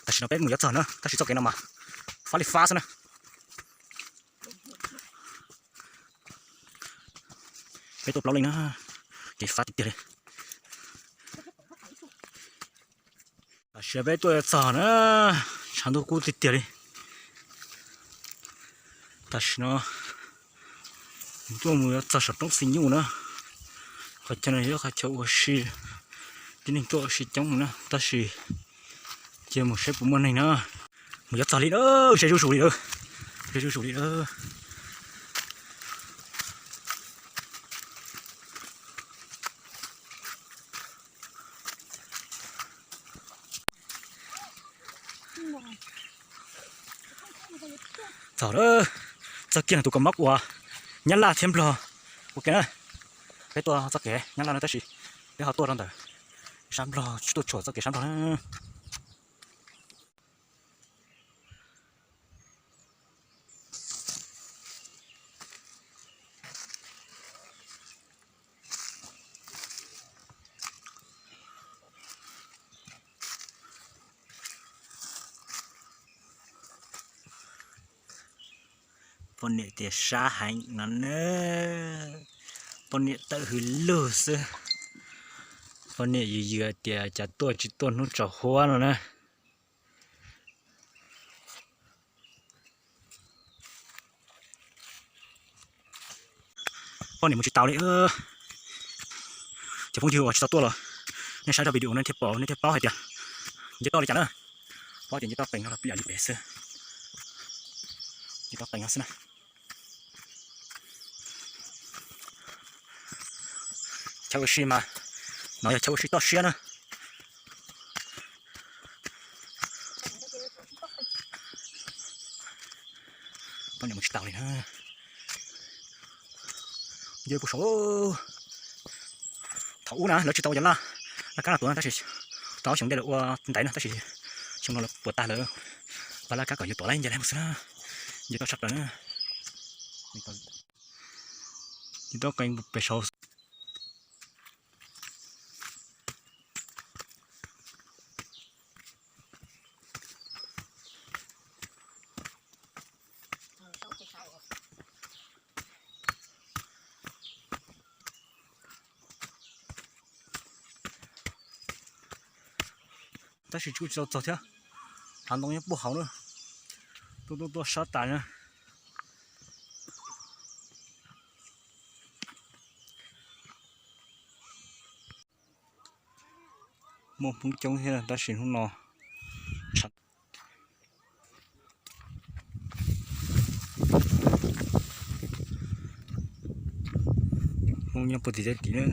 Tam sim no peb mus yuav txog na, tab sis txoj kev no mas fab li fab xwb na. Peb tuaj plaub leej na, kev fab tiag tiag li. Tam sim peb tuaj txog na, tshav ntuj kub tiag tiag li. Tam sim no tuaj mus yuav txog saum roob xis nyuj na. Qhov chaw no yog qhov chaw ua si, tib neeg tuaj ua si coob na, tab sis cia mus saib puas muaj neeg na. Mus yuav txog li na, ze zuj zus li lawm, ze zuj zus li lawm. Txog lawm, txog kiag tus kaus mom uas Nyab Laj thiab Nplog ua ke na. Peb tuaj txoj kev Nyab Laj no tab sis peb ho tuaj rau ntawm sab Nplog, tuaj tshuam txoj kev sab Nplog na. Poj niam tias sab heev no na, poj niam tawm hws lug xwb. Poj niam yws yws tias cas tuaj tsis tuaj hnub tsaus huab no na. Poj niam mus tsis tau li. Cov phooj ywg uas tsis tau tuaj los nej saib rau video no thiaj pom, nej thiaj paub hais tias nce toj li cas na. Paub tias nce toj qees no los pliam li pem xwb. Nce toj qees no xwb na. Chaw ua si mas, no yog chaw ua si toj siab na. Poj niam mus tsis tau li na. Nce puag saud. Thaum ub na lawv tsis tau ua cov laj, laj kab no tuav na, tab sis tau ob xyoo ntej lawv ua ntaiv na, tab sis xyoo no lawv puas tag lawm, ua laj kab kom yuav tuav lawm nce lawm mus xwb na. Nce toj sab plaws na. Nce toj qees pem saud. Tab sis tsis tau txog thiab, hav ntoo nyob puag hauv na. Tuaj tuaj tuaj sab tas na. Muaj Hmoob coob thiab tab sis hnub no Hmoob nyob puag tim teb tim na.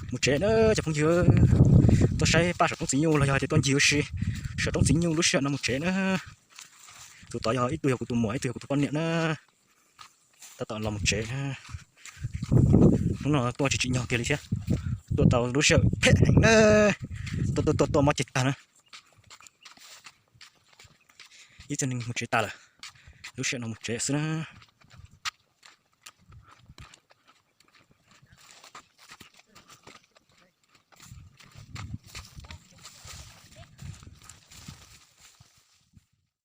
Mus tsev na cov phooj ywg, tuaj saib paj saum roob txiv nyuj los yog hais tias tuaj ncig ua si saum roob txiv nyuj lub sij hawm no mus tsev na. Tus tod yog ib tug yog kuv tus muam, ib tug yog kuv tus poj niam na. Tab tom los mus tsev na. Hnub no tuaj tsis tsim nyog kiag li thiab, tuaj tau lub sij hawm phem heev na. Tuaj tuaj tuaj tuaj mob ceg tag na. Ib txhia neeg mus tsev tas lawm, lub sij hawm no mus tsev xwb na.